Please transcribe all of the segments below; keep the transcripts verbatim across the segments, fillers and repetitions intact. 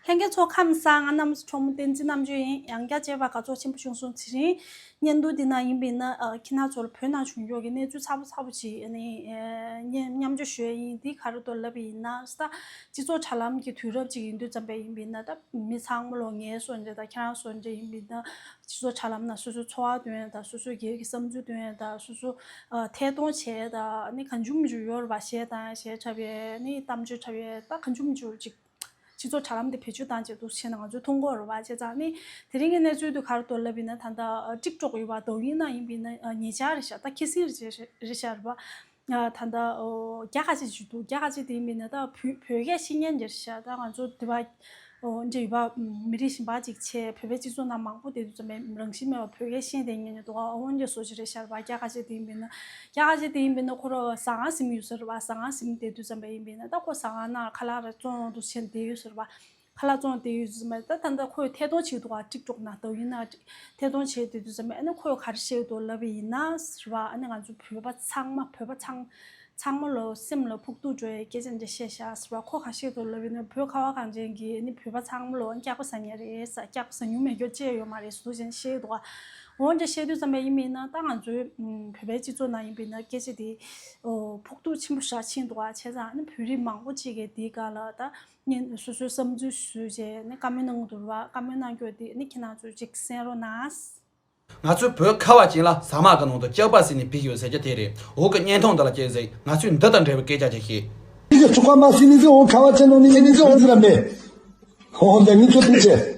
ལྷན་རྒྱས་ཚོ་ཁམས་བཟང་། ང་རྣམ་གྲོགས་མོ་བསྟན་འཛིན་རྣམ་དཔྱོད་ཡིན། ཡང་བསྐྱར་མཇལ་བར་དགའ་ཚོར་ཆེན་པོ་བྱུང་སོང་། དེ་རིང་བརྙན་ཐུང་འདི་ནང་ཡིན་པ་ཡིན་ན་ཨ་ཁྱེད་རང་ཚོར་བོད་ནང་བྱུང་ཡོད་ཀྱི་གནས་ཚུལ་ཚ་པོ་ཚ་པོ་ཅིག་ཨ་ནི་ཨ་མཉམ་སྤྱོད་ཞུ་ཡ་ཡིན། འདི་ག་རེ་འདུག་ལབ་པ་ཡིན་ན་ད་སྤྱི་ཚོགས་དྲ་ལམ་གྱི་དུས་རབས་ཅིག་ཡིན་དུས་ཙམ་པ་ཡིན་པ་ཡིན་ན་ད་མི་ཚང་མ་ལོ་ངའི་སོ་འདྲ་དང་ཁྱེད་རང་སོ་འདྲ་ཡིན་པ་ཡིན་ན་སྤྱི་ཚོགས་དྲ་ལམ་ནང་སོ་སོའི་འཚོ་བ་སྟོན་ཡ་དང་སོ་སོའི་སྒེར་གྱི་བསམ་ཚུལ་སྟོན་ཡ་དང་སོ་སོ་ཨ་ཐད་གཏོང་བྱེད་ཡ་དང་ཨ་ནི་གང་བྱུང་མི་བྱུང་ཡོད་རེད་པ། གཞས་དང་གཞས་འཁྲབ་ཡ་ནི་གཏམ་བརྗོད་འཁྲབ་ཡ་ད་གང་བྱུང་མི་བྱུང་ཅིག་སྤྱི་ཚོགས་དྲ་ལམ་དེ་བེད་སྤྱོད་བཏང་བྱས་འདུག་བྱས་ན་ང་ཚོས་མཐོང་གི་ཡོད་རེད་པ། བྱས་ཙང་ནི་དེ་རིང་གི་གནས་ཚུལ་དུ་ག་རེ་འདུག་ལབ་ཡིན་ན་ད་ལྟ་ཊིག་ཊོག་ཡོད་པ། དོ་དབྱིན་ནང་ཡིན་པ་ཡིན་ན་ཉེ་ཆར་རེད་ཤག་ད་ཁ་སང་རེད་ཤག་རེད་ཤག་རེད་པ། ད་ལྟ་རྒྱ་ཁ་ཤས་ཅིག་འདུག་རྒྱ་ཁ་ཤས་དེ་ཡིན་པ་ཡིན་ན་ད་བོད་བོད་སྐད་ཤེས་མཁན་དེ་རེད་ཤག་ད་ང་ཚོ་དེ་པ་འདྲ་ཡོད་པ། མི་རིགས་གཞན་པ་ཅིག་བྱས་བོད་པའི་སྤྱི་ཚོགས་ནང་མང་པོ་བསྡད་དུས་ཙམ་པའི་རང་བཞིན་མེད་པ་བོད་སྐད་ཤེས་བསྡད་མཁན་འདུག་འོ་འདྲ་བཟོ་ཅིག་རེད་ཤག་རེད་པ། རྒྱ་ཁ་ཤས་དེ་ཡིན་པ་ཡིན་ན་རྒྱ་ཁ་ཤས་དེ་ཡིན་པ་ཡིན་ན་ཁོ་རང་ཟ་ཁང་ཟིན་ཡོད་ས་རེད་པ། ཟ་ཁང་ཟིན་བསྡད་དུས་ཙམ་པ་ཡིན་པ་ཡིན་ན་ད་ཁོ་ཟ་ཁང་ནང་ཁ་ལག་རེ་བཙོང་འདུག་བྱས་བསྡད་ཡོད་ས་རེད་པ། ཁ་ལག་བཙོང་བསྡད་ཡོད་ཙམ་པ་ད་ད་ལྟ་ཁོས་ཐད་གཏོང་བྱེད་འདུག་ག་ཊིག་ཊོག་ནང་དོ་དབྱིན་ནང་ཐད་གཏོང་བྱེད་བསྡད་དུས་ཙམ་པ་ཨ་ནི་ཁོས་ག་རེ་བཤད་འདུག་ལབ་པ་ཡིན་ན་ཟེར་བ། ཨ་ནི་ང་ཚོ་བོད་པ་ཚང་མ་བོད་པ་ཚང་ཚང་མ་ལོ་སེམས་ལ་ཕོག་ཐུག་འགྲོ་ཡའི་སྐད་ཆ་འདི་བཤད་ཤག་ཟེར་བ། ཁོ་ག་བཤད་འདུག་ལབ་ཡིན་ན་བོད་ཁ་བ་གངས་ཅན་གྱི་ཨ་ནི་བོད་པ་ཚང་མ་ལོ་སྐྱག་པ་ཟ་མཁན་རེད་ཟེར། སྐྱག་པ་ཟ་མྱོང་མེད་རྒྱུ་ཅི་ཡང་ཡོད་མ་རེད་ཟེར་འདུག་ཅེས་བཤད་འདུག་ག་འོ་འདྲ་བཤད་དུས་ཙམ་པ་ཡིན་པ་ཡིན་ན་ད་ང་ཚོའི་ཨམ་བོད་པའི་སྤྱི་ཚོགས་ནང་ཡིན་པ་ཡིན་ན་སྐད་ཆ་དེ་ཨོ་ཕོག་ཐུག་ཆེན་པོ་ཞིག་ཕྱིན་འདུག་ག་བྱས་ཙང་ཨ་ནི་བོད་རིགས་མང་པོ་ཅིག་གིས་དེའི་སྒང་ལ་ད་སོ་སོའི་བསམ་ཚུལ་ཞུས་བྱས་ནས་བཀའ་མོལ་གནང་གི་འདུག་པ། བཀའ་མོལ་གནང་རྒྱུ་དེ་ནི་ཁྱེད་རང་ཚོས་ཅིག་གསན་རོགས་གནང་། ང་ཚོའི་བོད་ཁ་བ་ཅན་ལ་ཟ་མ་གི་ནང་དུ་སྐྱག་པ་བསྲེས་ནས་ཕུལ་ཡོད་ཟེར་རྒྱུ་དེ་རེད། འོག་གི་བརྙན་ཐུང་འདི་ལ་ཅིག་གཟིགས། ང་ཚོས་འདི་དང་འབྲེལ་བའི་སྐད་ཆ་ཅིག་བཤད། 你这出干嘛？是你这我看我见到你，你这我知道没？哦，那你做对这。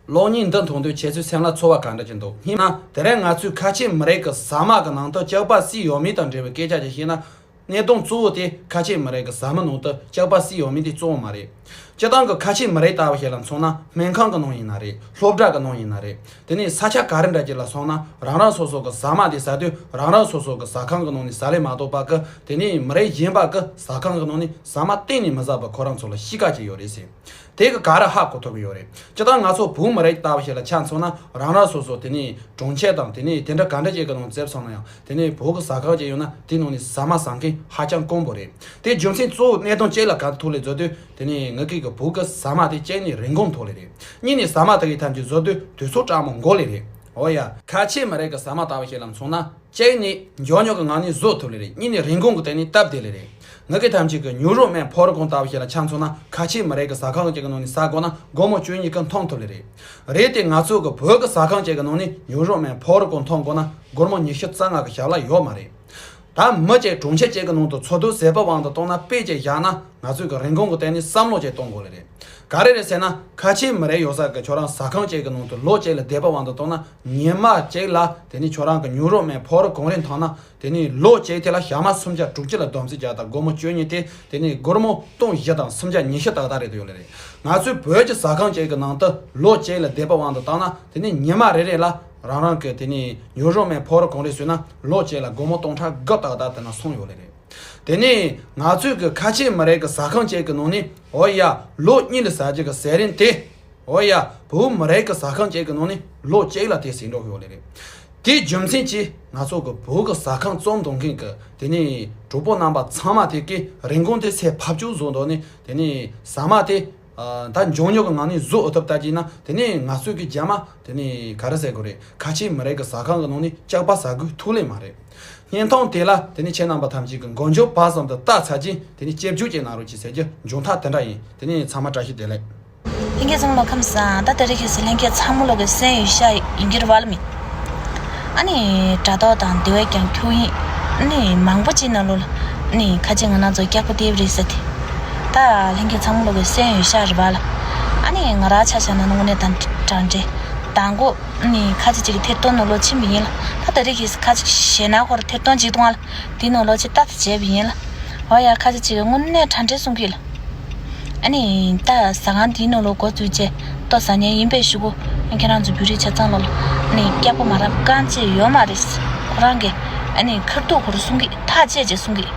གློག་བརྙན་འདི་མཐོང་དུས་ཁྱེད་ཚོའི་སེམས་ལ་ཚོར་བ་ག་འདྲ་ཅིག་འདུག་སྙམ་ན། དེ་རིང་ང་ཚོས་ཁ་ཆེ་མི་རིགས་ཀྱི་ཟ་མ་གི་ནང་དུ་སྐྱག་པ་བསྲེས་ཡོད་མེད་དང་འབྲེལ་བའི་སྐད་ཆ་ཅིག་བཤད་ན། གནད་དོན་གཙོ་བོ་དེ་ཁ་ཆེ་མི་རིགས་ཀྱི་ཟ་མ་ནང་དུ་སྐྱག་པ་བསྲེས་ཡོད་མེད་དེ་གཙོ་བོ་མ་རེད། སྤྱིར་བཏང་གི་ཁ་ཆེ་མི་རིགས་ལྟ་བུ་ཞིག་ལ་མཚོན་ན་སྨན་ཁང་གི་ནང་ཡིན་ན་རེད། སློབ་གྲྭ་གི་ནང་ཡིན་ན་རེད། དེ་ནས་ས་ཆ་ག་རེ་འདྲ་ཅིག་ལ་སོང་ན་རང་རང་སོ་སོ་གི་ཟ་མ་དེ་ཟ་དུས་རང་རང་སོ་སོ་གི་ཟ་ཁང་གི་ནང་ནས་ཟ་ལེ་མ་གཏོགས་པ་གི་དེ་ནས་མི་རིགས་གཞན་པ་གི་ཟ་ཁང་གི་ནང་ནས་ཟ་མ་གཏན་ནས་མི་ཟ་བ་ཁོ་རང་ཚོ་ལ་གཤིས་ཀ་ཅིག་ཡོད་རེད་ཟེར། དེ་གི་ག་རེ་ཧ་གོ་ཐུབ་ཀྱི་ཡོད་རེད། སྤྱིར་བཏང་ང་ཚོ་བོད་མི་རིགས་ལྟ་བུ་ཞིག་ལ་ཆ་མཚོན་ན་རང་རང་སོ་སོ་དེ་ནས་གྲོང་ཁྱེར་དང་དེ་ནས་དེ་འདྲ་ག་འདྲ་ཅིག་གི་ནང་འཛེགས་སོང་ན་ཡང་དེ་ནས་བོད་གི་ཟ་ཁང་ཅིག་ཡོད་ན་དེ་ནང་ནས་ཟ་མ་ཟ་མཁན་ཧ་ཅང་དཀོན་པོ་རེད། དེ་རྒྱུ་མཚན་གཙོ་བོ་གནད་དོན་གཅིག་ལ་ག་ཐུག་ལེ་བཟོ་དུས་དེ་ནས་ངེད་ཀྱི་གི་བོད་གི་ཟ་མ་དེ་གཅིག་ནས་རིན་གོང་མཐོ་ལེ་རེད། གཉིས་ནས་ཟ་མ་དེ་གི་ཐམས་ཅད་བཟོ་དུས་དུས་ཚོད་སྤྲང་མོ་འགོར་ལེ་རེད། འོ་ཡ། ཁ་ཆེ་མི་རིགས་ཀྱི་ཟ་མ་ལྟ་བུ་ཞིག་ལ་མཚོན་ན། གཅིག་ནས་མགྱོགས་མྱུར་གྱི་ངང་ནས་བཟོ་ཐུབ་ལེ་རེད། གཉིས་ནས་རིན་གོང་གི་སྟེང་ནས་སྟབས་བདེ་ལེ་རེད། ངེད་ཀྱི་ཐམས་ཅད་ཀྱི་ཉུང་རུ་སྨན་ཕོ་རོག་གོང་ལྟ་བུ་ཞིག་ལ་ཆ་མཚོན་ན་ཁ་ཆེ་མི་རིགས་ཀྱི་ཟ་ཁང་ཅིག་གི་ནང་ནས་ཟ་དགོས་ན་སྒོར་མོ་བཅུ་གཉིས་ཀྱི་མཐོང་ཐུབ་ལེ་རེད། རེད་དེ་ང་ཚོ་གི་བོད་ཀྱི་ཟ་ཁང་ཅིག་གི་ནང་ནས་ཉུང་རུ་སྨན་ཕོ་རོག་གོང་མཐོང་དགོས་ན་སྒོར་མོ་ཉི་ཤུ་རྩ་ལྔ་གི་ཞབས་ལ་ཡོད་མ་རེད། ད་མི་གཅིག་གྲོང་ཁྱེར་གཅིག་གི་ནང་དུ་འཚོ་སྡོད་བྱེད་པའི་དབང་དུ་བཏང་ན་དཔེ་གཅིག་བཞག་ན་ང་ཚོས་ཀྱི་རིན་གོང་གི་སྟེང་ནས་བསམ་བློ་གཅིག་གཏོང་དགོས་ལེ་རེད། ག་རེ་རེད་ཟེར་ན་ཁ་ཆེ་མི་རིགས་ཡོད་ས་གི་ཁྱོད་རང་ཟ་ཁང་གཅིག་གི་ནང་དུ་ལོ་གཅིག་ལ་བསྡད་པའི་དབང་དུ་བཏང་ན་ཉི་མ་གཅིག་ལ་དེ་ནས་ཁྱོད་རང་གི་ཉུང་རུ་སྨན་ཕོ་རོག་གོང་རེ་འཐུང་ན་དེ་ནས་ལོ་གཅིག་དེ་ལ་ཞག་མ་སུམ་བརྒྱ་དྲུག་ཅུ་ལ་བསྡོམས་རྩིས་བརྒྱབ་དང་སྒོར་མོ་བཅུ་གཉིས་དེ་དེ་ནས་སྒོར་མོ་སྟོང་བཞི་དང་སུམ་བརྒྱ་ཉི་ཤུ་ཏག་ཏག་རེད་དུ་ཡོད་ལེ་རེད། ང་ཚོའི་བོད་ཀྱི་ཟ་ཁང་གཅིག་གི་ནང་དུ་ལོ་གཅིག་ལ་བསྡད་པའི་དབང་དུ་བཏང་ན་དེ་ནས་ཉི་མ་རེ་རེ་ལ་རང་རང་གི་དེ་ནས་ཉུང་རུ་སྨན་ཕོ་རོག་གོང་རེ་ཟོས་ན་ལོ་གཅིག་ལ་སྒོར་མོ་སྟོང་ཕྲག་དགུ་ཏག་ཏག་དེ་ན་སོང་ཡོད་ལེ་རེད། དེ་ནས་ང་ཚོའི་གི་ཁ་ཆེ་མི་རིགས་ཀྱི་ཟ་ཁང་གཅིག་གི་ནང་ནས་འོ་ཡ་ལོ་གཉིས་ལ་ཟ་རྒྱུ་གི་ཟས་རིན་དེ། འོ་ཡ་བོད་མི་རིགས་ཀྱི་ཟ་ཁང་གཅིག་གི་ནང་ནས་ལོ་གཅིག་ལ་དེ་ཟིན་འགྲོ་གི་ཡོད་ལེ་རེད། དེའི་རྒྱུ་མཚན་གྱིས་ང་ཚོ་གི་བོད་ཀྱི་ཟ་ཁང་བཙོང་གཏོང་མཁན་གྱི་དེ་ནས་གྲོགས་པོ་རྣམ་པ་ཚང་མ་དེ་གི་རིན་གོང་དེ་ཚད་ཕབ་སྐྱོར་བཟོ་འདོད་ནས་དེ་ནས་ཟ་མ་དེ་ད་མགྱོགས་མྱུར་གྱི་ངང་ནས་བཟོ་ཨེ་ཐུབ་ལྟ་ཅི་ན་དེ་ནས་ང་ཚོའི་གི་རྒྱ་མ་དེ་ནས་ག་རེ་ཟེར་དགོས་རེད། ཁ་ཆེ་མི་རིགས་ཀྱི་ཟ་ཁང་གི་ནང་ནས་སྐྱག་པ་ཟ་དགོས་ཐུག་ལེ་མ་རེད། བརྙན་ཐུང་དེ་ལ་དེ་ནས་ཁྱེད་རྣམ་པ་ཐམས་ཅད་ཀྱི་མགོ་མཇུག་བར་གསུམ་དུ་ལྟ་ཚར་རྗེས་དེ་ནས་སྐྱབས་བཅོལ་བྱེད་གནང་རོགས་གྱིས་ཟེར་རྒྱུ་མཇུག་མཐའ་དེ་འདྲ་ཡིན། དེ་ནས་ཚང་མ་བཀྲ་ཤིས་བདེ་ལེགས། ལྷན་རྒྱས་ཚང་མ་ལོ་ཁམས་བཟང་། ད་དེ་རིང་ཁ་སང་ལྷན་རྒྱས་ཚང་མ་ལོ་གི་གསན་ཡོད་ཤག་ཡིན་གྱི་རེད་པ་ལ་མི། ཨ་ནི་དྲ་ཐོག་དང་དེ་བས་ཀྱང་ཁྱུག་ཡིན། ཨ་ནི་མང་པོ་ཅིག་ནང་ལོགས་ལ་ཨ་ནི་ཁ་ཆེ་ང་རང་ཚོ་སྐྱག་པ་སྟེར་བ་རེད་ཟེར་ཏེ། ད་ལྷན་རྒྱས་ཚང་མ་ལོ་གི་གསན་ཡོད་ཤག་རེད་པ་ལ། ཨ་ནི་ང་རང་ཆ་བཞག་ན་དངོས་གནས་དང་དྲང་འབྲེལ་དང་གོ་ཨ་ནི་ཁ་ཆེ་ཅིག་གི་ཐད་གཏོང་ནང་ལོགས་ཕྱིན་པ་ཡིན་ལ། ད་དེ་རིང་ཁ་སང་ཁ་ཆེ་ཞེ་ན་ཁོ་ར་ཐད་གཏོང་བྱེད་དུས་ང་ལ་དེ་ནང་ལོགས་ཅིག་ལྟ་ཙམ་བྱས་པ་ཡིན་ལ། འོ་ཡ་ཁ་ཆེ་ཅིག་གི་དངོས་གནས་དྲང་འབྲེལ་གསུང་གི་ལ། ཨ་ནི་ད་ཟ་ཁང་དེའི་ནང་ལོགས་འགོ་བཙུགས་བྱས་ལྟོ་ཟ་མཁན་ཡིན་པའི་གཞུག་གུ་ཁྱེད་རང་ཚོ་བོད་རིགས་ཆ་ཚང་ལོགས་ལ་ཨ་ནི་སྐྱག་པ་མ་རག་རྐང་གཅིག་ཡོད་མ་རེད། ཁོ་རང་གིས་ཨ་ནི་ཁ་ཐུག་ཁོ་རང་གསུང་གི་ཐག་བཅད་བྱས་གསུང་གི།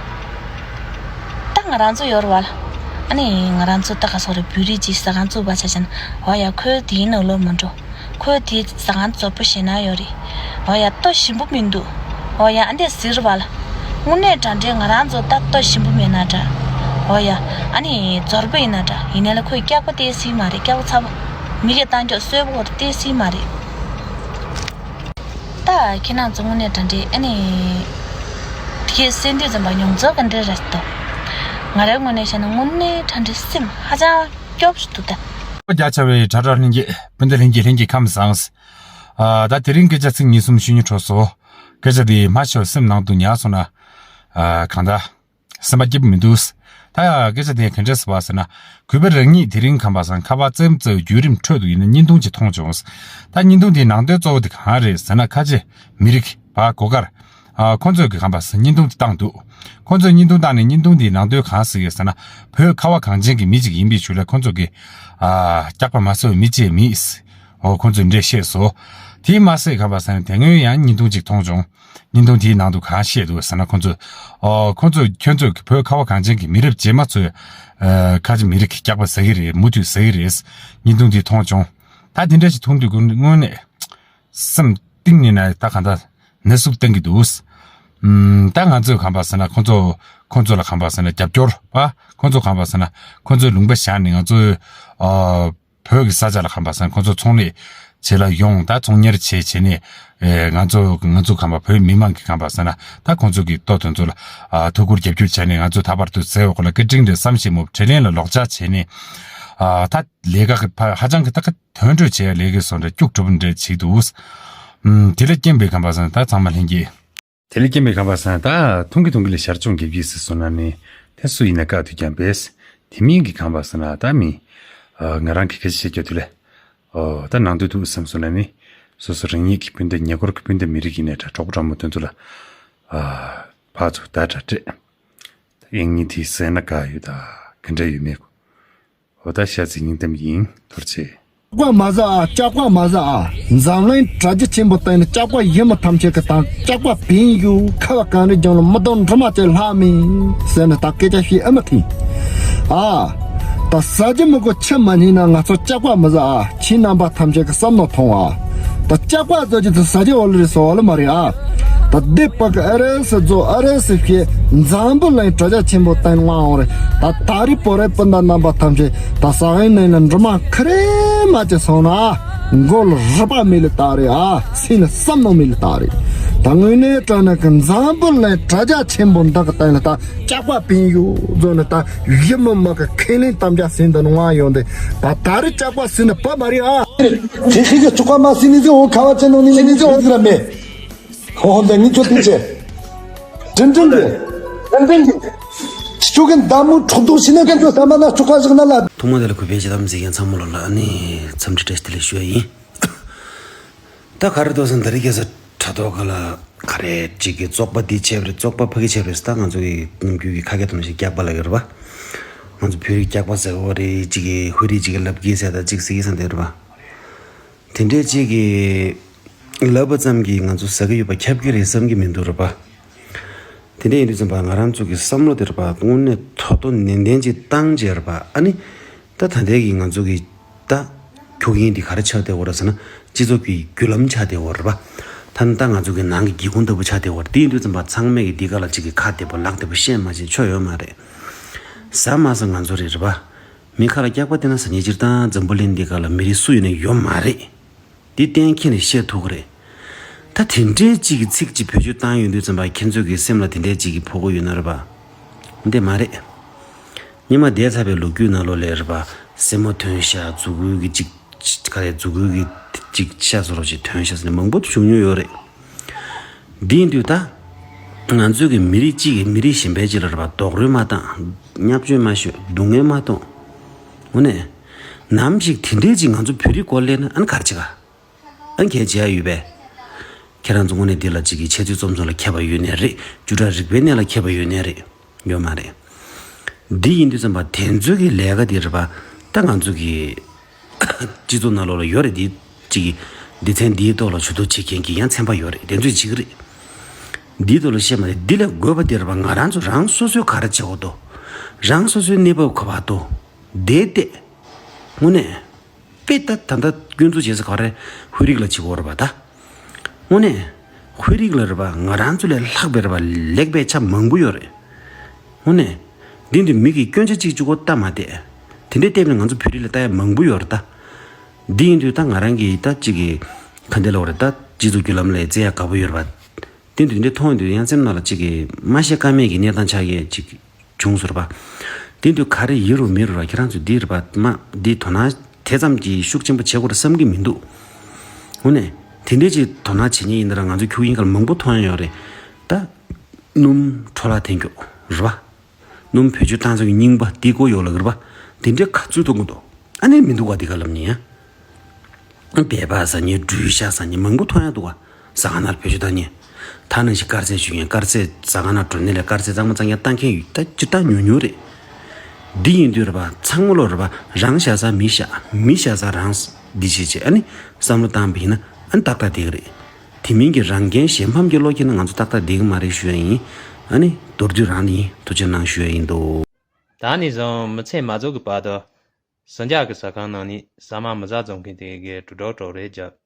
ད་ང་རང་ཚོ་ཡོད་རེད་པ་ལ། ཨ་ནི་ང་རང་ཚོ་ད་ག་སོག་རེད། བོད་རིགས་ཀྱི་ཟ་ཁང་བཙུགས་པ་ཆ་བཞག་ན་འོ་ཡ་ཁོས་དེའི་ནང་ལོགས་མ་འགྲོ། ཁོས་དེ་ཟ་ཁང་བཙོག་པོ་ཞེ་ན་ཡོད་རེད། འོ་ཡ་ལྟོ་ཞིམ་པོ་མི་འདུག་འོ་ཡ་ཨ་འདྲས་ཟེར་བ་ལ། དངོས་གནས་དྲང་འབྲེལ་ང་རང་ཚོ་ད་ལྟོ་ཞིམ་པོ་མེད་ན་འདྲ། ཨོ་ཡ། ཨ་ནི་ཛོར་པ་ཡིན་ན་འདྲ། ཡིན་ནའི་ལ་ཁོས་སྐྱག་པ་སྟེར་སྲིད་མ་རེད། སྐྱག་པ་ཚ་པོ། མི་གིས་བཏང་ཀྱོག་གསོལ་པོ་བོར་སྟེར་སྲིད་མ་རེད། ད་ཁྱེད་རང་ཚོ་དངོས་གནས་དྲ་འདྲེ་ཨ་ནི། དེ་གས་གསན་དུས་ཙམ་པ་མྱོང་ཚོར་ག་འདྲ་རེད་དོ། ང་རའི་ངོས་ནས་བཤད་ན་དངོས་གནས་དྲ་འདྲེ་སེམས་ཧ་ཅང་སྐྱོ་པོ་ཞིག་འདུག་ད། རྒྱ་ཆེ་བའི་དྲ་གྲགས་ལྷན་རྒྱས། སྤུན་ཟླ་ལྷན་རྒྱས། ལྷན་རྒྱས་ཁམས་བཟང་། ཨ། ད་དེ་རིང་སྐད་ཆ་ཚིག་གཉིས་གསུམ་ཞུ་སྙིང་བྲོ་སོང་། སྐད་ཆ་དེ་མ་ཤོར་སེམས་ནང་དུ་ཉར་སོང་ན། ཨ། གང་ལྟར། སེམས་པ་སྐྱིད་པོ་མི་འདུག། ད་ཡ་སྐད་ཆ་དེ་ག་འདྲས་སེ་བ་ཟེར་ན། གུས་པ་རང་ཉིད་དེ་རིང་ཁམས་པ་སང་ཁ་པར་རྩེད་མོ་རྩེ་བའི་བརྒྱུད་རིམ་ཁྲོད་དུ་ཡིན་ན་བརྙན་ཐུང་ཅིག་མཐོང་བྱུང་། ད་བརྙན་ཐུང་དེའི་ནང་དོན་གཙོ་བོ་དེ་གང་རེད་ཟེར་ན། ཁ་ཆེ་མི་རིགས་པ་སྒོ་ཁར། ཨ། ཁོང་ཚོས་ཀྱི་ཁམས་པ་སང་བརྙན་ཐུང་དེ་བཏང་འདུག། ཁོང་ཚོས་བརྙན་ཐུང་བཏང་ནས་བརྙན་ཐུང་དེའི་ནང་དོན་གང་ཟེར་གི་ཟེར་ན། བོད་ཁ་བ་གངས་ཅན་གྱི་མི་ཅིག་ཡིན་པའི་ཆོས་ལ་ཁོང་ཚོ་གི། ཨ། སྐྱག་པ་མ་ཟ་བའི་མི་ཅིག་མེད། ཨོ། ཁོང་ཚོས་འདྲ་བཤད་སོང་། དེས་མ་ཟད་ཁམས་པ་སང་དེ་སྔོན་ཡང་བརྙན་ཐུང་ཅིག་མཐོང་བྱུང་། བརྙན་ཐུང་དེའི་ནང་དུ་གང་བཤད་འདུག་ཟེར་ན། ཁོང་ཚོས། ཨོ། ཁོང་ཚོས་ཁྱོད་ཚོས་བོད་ཁ་བ་གངས་ཅན་གྱི་མི་རབས་རྗེས་མ་ཚོས། ཨ། ཁ་ཆེ་མི་རིགས་ཀྱི་སྐྱག་པ་ཟ་གི་རེད། མུ་མཐུད་ཟ་གི་རེད། བརྙན་ཐུང་དེ་མཐོང་བྱུང་། ད་དེ་འདྲ་ཞིག་མཐོང་དུས་དངོས་གནས་སེམས་གཏིང་ནས་ན་ད་གང་ལྟར་ན་ཟུག་བསྟན་གྱི་འདུག། ཨམ། ད་ང་ཚོས་ཁམས་པ་སང་ཁོང་ཚོ། ཁོང་ཚོ་ལ་ཁམས་པ་སང་རྒྱབ་སྐྱོར་བ། ཁོང་ཚོ་ཁམས་པ་སང་ཁོང་ཚོའི་ལུང་པ་བཞག་ནས་ང་ཚོའི། ཨ། བོད་ཀྱི་ས་ཆ་ལ་ཁམས་པ་སང་ཁོང་ཚོ་ཚོང་ལས་བྱེད་ལ་ཡོང་། ད་ཚོང་གཉེར་བྱེད་བྱས་ནས། ཨེ། ང་ཚོ་ང་ཚོ་ཁམས་པ་བོད་མི་མང་གི་ཁམས་པ་སང་ད་ཁོང་ཚོ་གི་ལྟོ་དོན་ཚོ་ལ། ཨ། ཐུགས་ཁུར་རྒྱབ་སྐྱོར་བྱས་ནས། ང་ཚོ་ད་བར་དུ་ཟས་འོག་གོ་ལ་སྐད་འཕྲིན་རེ་བསམ་ཤེས་མོ། དྲིན་ལན་ལ་ལོག་ཆ་བྱས་ནས། ཨ། ད་ལས་ཀ་གི་ཕ་ཧ་ཅང་གི་ད་ག་དོན་འགྲོ་བྱས་ལས་ཀའི་སོང་འདྲ་སྐྱུག་གྲུབ་འདྲ་བྱེད་འདུག། ཨམ། དེ་ལ་རྐྱེན་པས་ཁམས་པ་སང་ད་ཚང་མ་ལྷན་རྒྱས། དེ་ལས་རྐྱེན་པས་ཁམས་པ་སང་ད་ཐུང་གི་ཐུང་གི་ལས་ཞར་བྱུང་གི་ཡིས་སུ་སོང་ན་ནི། དེ་སུ་ཡིན་ན་བཀག་ཏུ་རྒྱབ་པས། དེ་མིན་གྱི་ཁམས་པ་སང་ད་མི། ཨ། ང་རང་གི་སྐད་ཆ་བཤད་རྒྱུ་དེ་ལས། ཨོ། ད་ནང་དུ་ཐུག་བསམ་སོང་ན་ནི། སོ་སོ་རང་ཉིད་ཀྱི་སྤུན་ཟླ། ཉེ་འཁོར་གྱི་སྤུན་ཟླ་མི་རིགས་ཡིན་ནའི་འདྲ། གྲོགས་པོ་གྲོགས་མོ་དེ་ཚོ་ལ། ཨ། ཕར་ཚུར་བརྡ་འདྲ་སྤྲད། ད་ཡིན་ངེས་དེ་ཟེར་ན་དགའ་ཡོད་ད། ག་འདྲ་ཡོད་མེད་གོ། འོ། ད་ཤ་ཚའི་སྙིང་གཏམ་ཡིན། ཐུགས་རྗེ་ཆེ། སྐྱག་པ་མ་ཟ་ཨ། སྐྱག་པ་མ་ཟ་ཨ། འཛམ་གླིང་དྲ་རྒྱ་ཆེན་པོ་སྟེང་ནས་སྐྱག་པ་ཡིན་མི་ཐམས་ཅད་ཀྱི་དང་སྐྱག་པ་བིན་ཡོད། ཁ་བ་གངས་རིའི་ལྗོངས་ལ་མི་དང་འབྲུ་མ་བཅས་ལྷག་མིན་ཟེར་ནས་ད་སྐད་ཆ་བཤད་ཨེ་མི་ཐིང་། ཨ། ད་ཟ་རྒྱུ་མི་དགོས་ཆུ་མ་རྙིད་ན་ང་ཚོ་སྐྱག་པ་མི་ཟ་ཨ། ཁྱེད་རྣམ་པ་ཐམས་ཅད་ཀྱི་བསམ་བློ་ཐོངས་ཨ། ད་སྐྱག་པ་ཟ་རྒྱུ་དེ་ཟ་རྒྱུ་འོ་ལེ་རེད་ཟེར་བ་ལེ་མ་རེད་ཨ། ད་སྡེ་པ་གི་ཨ་རེ་སི་རྫོ་ཨ་རེ་སི་བཤད། འཛམ་བུ་གླིང་དྲ་རྒྱ་ཆེན་པོ་སྟེང་ང་འོང་རེད། ད་ད་རེས་བོད་རིགས་སྤུན་ཟླ་རྣམ་པ་ཐམས་ཅད་ད་ས་ཡིན་ནས་ན་འབྲུ་མ་ཁ་རེ་མ་ཅི་སོང་ན། མགོ་ལ་རུས་པ་མེད་ལེ་ད་རེད་ཨ། སེམས་ལ་བསམ་མནོ་མེད་ལེ་ད་རེད། ད་དངོས་གནས་དྲང་གནས་ཀྱི་འཛམ་བུ་གླིང་དྲ་རྒྱ་ཆེན་པོ་འདི་གི་སྟེང་ལ་ད་སྐྱག་པ་བིན་ཡོད་ཟེར་ནས་ད་ཡིད་མི་མི་གི་ཁས་ལེན་དམ་བཅའ་ཟིན་དུ་ནང་ཡོང་དེ། ད་ད་རེས་སྐྱག་པ་ཟིན་ནས་བབ་མ་རེད་ཨ། དེ་ཤི་གི་བཅུག་པ་མ་ཟིན་ནི་ཟིན། འོ། ཁ་བ་ཅན་ནང་ནི་ནི་ཟིན། འོ་ཟིག་ར་མེད། ཧོ་ཧོ། འདི་ངས་ཁྱོད་ཐུག་ཆེ། དྲིན་དྲིན་གི། དྲིན་དྲིན་གི། ཁྱོད་ཀྱི་མདའ་མོ་འཕྲོག་དོག་ཞིག་ན་ཀན་ཁྱོད་ལྟ་མ་ན་བཅུག་པ་ཟིག་ན་ལ། ཐོག་མ་དེ་ལ་གུས་པས་ཇི་ལྟར་མཛད་མཁན་ཚང་མ་ལོ་ལ་ཨ་ནི་འཚམས་འདྲི་བཀྲ་ཤིས་བདེ་ལེགས་ཞུ་ཡ་ཡིན། ད་ག་རེ་འདུག་ཟེར་ན། ད་རེས་ཁ་སང་དྲ་ཐོག་ག་ལ་ག་རེ་ཅིག་གི་བཙོག་པ་འདི་བྱས་པ་རེད། བཙོག་པ་ཕ་གི་བྱས་པ་རེད་ཟེར། ད་ང་ཚོ་གི་ནམ་རྒྱུན་གྱི་ཁ་སྐད་ཐོག་ནས་ཞིག་སྐྱག་པ་ལབ་ཀྱི་རེད་པ། ང་ཚོ་བོད་རིགས་སྐྱག་པ་ཟེར་གི་རེད། ཅིག་གི་ཧུ་རི་ཅིག་གི་ལབ་ཀྱི་ཟེར། ད་ཅིག་ཟེར་གི་ཟེར་འདི་རེད་པ། དེ་འདྲས་ཅིག་གི་ལབ་པ་ཙམ་གྱིས་ང་ཚོ་ཟ་གི་ཡོད་པ་ཁྱབ་ཀྱི་རེད་བསམ་གྱི་མི་འདུག་རེད་པ། དེ་འདྲས་ཡིན་དུས་ཙམ་པ་ང་རང་ཚོ་གི་བསམ་བློ་དེ་རེད་པ། དངོས་གནས་དོ་དོ་ནན་ཏན་ཅིག་བཏང་བྱས་རེད་པ། ཨ་ནི་ད་ད་ལྟའི་གི་ང་ཚོ་གི་ད་ཁྱུག་ཡིན་འདི་ག་རེ་ཆགས་བསྡད་ཡོད་རེད་ཟེར་ན། སྤྱི་ཚོགས་ཀྱི་བརྒྱུད་ལམ་ཆགས་བསྡད་ཡོད་རེད་པ། ད་ནི་ད་ང་ཚོ་གི་ནང་གི་སྒེའུ་ཁུང་ལྟ་བུ་ཆགས་བསྡད་ཡོད་རེད། དེ་ཡིན་དུས་ཙམ་པ་ཚང་མས་གི་འདི་ག་ལ་ཅིག་གི་ཁ་བདེ་པོ་ལག་བདེ་པོ་བཤད་མ་བྱེད་ཆོ་ཡོད་མ་རེད། ཟ་མ་ཟ་ང་ཚོ་རེད་རེད་པ། མི་ཁ་ལ་སྐྱག་པ་བསྟན་ན་ཟ་ཉེ་སྤྱིར་བཏང་འཛམ་བུ་གླིང་འདི་ག་ལ་མི་རིགས་སུ་ཡིན་ན་ཡོད་མ་རེད། འདི་གཏན་འཁེལ་ནས་བཤད་ཐུབ་ཀྱི་རེད། ད་དེ་འདྲའི་ཅིག་གི་ཚིག་ཅིག་བེད་སྤྱོད་བཏང་ཡོང་དུས་ཙམ་པ་ཁྱེད་ཚོ་གི་སེམས་ལ་དེ་འདྲའི་ཅིག་གི་ཕོག་གི་ཡོད་ན་རེད་པ། འདི་མ་རེད། སྔོན་མ་འདས་ཚར་བའི་ལོ་རྒྱུས་ནང་ལོགས་ལ་རེད་པ། སེན་མོ་ཐོན་ཤག་མཛུ་གུའི་གི་ཅིག་ག་རེ། མཛུ་གུའི་གི་ཅིག་ཤ་ཟེར་རོ་ཅིག་ཐོན་ཤག་ཟེར་ནས་མང་པོ་བྱུང་མྱོང་ཡོད་རེད། འདི་ཡིན་དུས་ད་ང་ཚོའི་གི་མི་རིགས་གཅིག་གིས་མི་རིགས་གཞན་པའི་གཅིག་ལ་རེད་པ། རྡོག་རོལ་མ་བཏང་། བརྙས་བཅོས་མ་ཤོད། སྡུག་བསྔལ་མ་གཏོང་། འོ་ནས། ནམ་ཞིག་དེ་འདྲའི་ཅིག་ང་ཚོ་བོད་རིགས་སྐོར་ལས་ན་ཨ་ནི་ག་རེ་བྱེད་ག། ཨ་ནི་གལ་ཆེ་ཡ་ཡོད་པས། ཁྱེད་རང་ཚོ་དངོས་གནས་འདི་ལ་ཅིག་གི་འཆད་རྩོད་རྩོམ་གསུམ་ལ་མཁས་པ་ཡོད་ནའི་རེད། བརྒྱུད་གྲྭ་རིག་པའི་གནས་ལ་མཁས་པ་ཡོད་ནའི་རེད། ཡོད་མ་རེད། འདི་ཡིན་དུས་ཙམ་པ་དེ་ཚོའི་གི་ལས་ཀ་འདི་རེད་པ། ད་ང་ཚོ་གི་སྤྱི་ཚོགས་ནང་ལོགས་ལ་ཡོད་རེད། འདི་ཅིག་གི་སྡེ་ཚན་འདིའི་ཐོག་ལ་ཇུས་གཏོགས་བྱེད་མཁན་གྱི་ཡང་ཚན་པ་ཡོད་རེད། དེ་ཚོས་བྱེད་ཀྱི་རེད། འདིའི་ཐོག་ལ་བཤད་མ་རེད། འདི་ལས་དགོས་པ་འདི་རེད་པ། ང་རང་ཚོ་རང་སོ་སོས་ག་རེ་བྱེད་དགོས་འདུག། རང་སོ་སོའི་གནས་བབ་ག་པར་འདུག། དེ་བལྟས། དངོས་གནས། དཔེ་ད་ད་ལྟ་སྐྱོན་འཛུགས་བྱེད་ས་ག་རེ། ཧུའེ་རིགས་ལ་བྱེད་དགོས་རེད་པ་ད། དངོས་གནས། ཧུའེ་རིགས་ལ་རེད་པ། ང་རང་ཚོ་ལས་ལྷག་པའི་རེད་པ། ལེགས་པའི་ཆ་མང་པོ་ཡོད་རེད། དངོས་གནས། འདི་འདི་མི་གི་སྐྱོན་ཆ་གཅིག་གཅིག་གོ་ལྟ་མ་བསྡད། དེ་འདྲའི་ལྟས་ནས་ང་ཚོ་བོད་རིགས་ལ་ལྟ་ཡ་མང་པོ་ཡོད་རེད་ད། འདི་ཡིན་དུས་ད་ང་རང་གིས་ད་གཅིག་གི་ག་འདྲ་ལབ་རེད་ད། སྤྱི་ཚོགས་བརྒྱུད་ལམ་ལ་བཙལ་ཡ་དགའ་པོ་ཡོད་རེད་པ། དེ་འདི་འདྲའི་མཐོང་ཡོང་དུས་ཡང་སེམས་ནང་ལ་གཅིག་གི་མ་བཤད་ཀ་མེད་ཀྱི་གནས་སྟངས་ཆགས་ཡས་གཅིག་བྱུང་ཟེར་བ། དེ་དུས་ག་རེ་ཡིན་རུང་མིན་རུང་ར་ཁྱེད་རང་ཚོས་འདི་རེད་པ། མ་འདི་དོ་སྣང་དེ་ཙམ་གྱིས་ཤུགས་ཆེན་པོ་བྱེད་དགོས་རེད་བསམ་གྱི་མི་འདུག། འོ་ནས་དེ་འདྲས་ཅིག་དོ་སྣང་བྱེད་མཁན་ཡིན་ན་ར་ང་ཚོ་ཁྱུག་ཡིན་ཁར་མང་པོ་མཐོང་ཡ་ཡོད་རེད་ད། སྣུམ་འཕྲོ་བརླག་འཐེན་རྒྱུ་རེད་པ། སྣུམ་བེད་སྤྱོད་བཏང་ཚོད་ཀྱི་རྙིང་པ་འདི་ཀོ་ཡོད་ལ་གིར་པ། དེ་འདྲས་ག་ཚོད་འཐུང་གི་འདུག། ཨ་ནི་མི་འདུག་ག་འདི་ག་ལབ་ནི་ཡ། སྦལ་པ་ཟ་ནི་སྦྲུལ་ཤ་ཟ་ནི་མང་པོ་མཐོང་ཡ་འདུག་ག། ཟ་ཁང་ནང་བེད་སྤྱོད་བཏང་ནི། ད་ནང་བཞིན་དཀར་ཟས་ཞུ་མཁན་དཀར་ཟས་ཟ་ཁང་ནང་འགྲོ་ནི་ལས་དཀར་ཟས་གཙང་མ་གཙང་རྐྱང་བཏང་མཁན་ཡོད་ད། སྤྱིར་བཏང་ཉུང་ཉུང་རེད། འདི་ཡིན་དུས་རེད་པ། ཚང་མ་ལོ་རེད་པ། རང་ཤ་ཟ་མི་ཤ། མི་ཤ་ཟ་རང་ཟ། འདི་བྱེད་བྱེད་ཨ་ནི་བསམ་བློ་བཏང་པ་ཡིན་ན་ཨ་ནི་ཏག་ཏག་བསྡད་ཀྱི་རེད། དེ་མིན་གྱི་རང་རྒྱལ་གཞན་ཕམ་གྱི་བློ་སྐྱེས་ན་ང་ཚོ་ཏག་ཏག་བསྡད་ཀྱི་མ་རེད་ཞུ་ཡ་ཡིན། ཨ་ནི་མདོར་བསྡུས་རང་ནི་ཐུགས་རྗེ་གནང་ཞུ་ཡ་ཡིན་འདུག། ད་ནས་བཟུང་མི་ཚེ་མ་རྫོགས་ཀྱི་བར་དུ། ཟིང་འཇགས་ཀྱི་ཟ་ཁང་ནང་ནས་ཟ་མ་མི་ཟ་བཙོང་མཁན་དེ་གའི་གྲུ་གྲོག་གྲོག་རེད་རྒྱབ།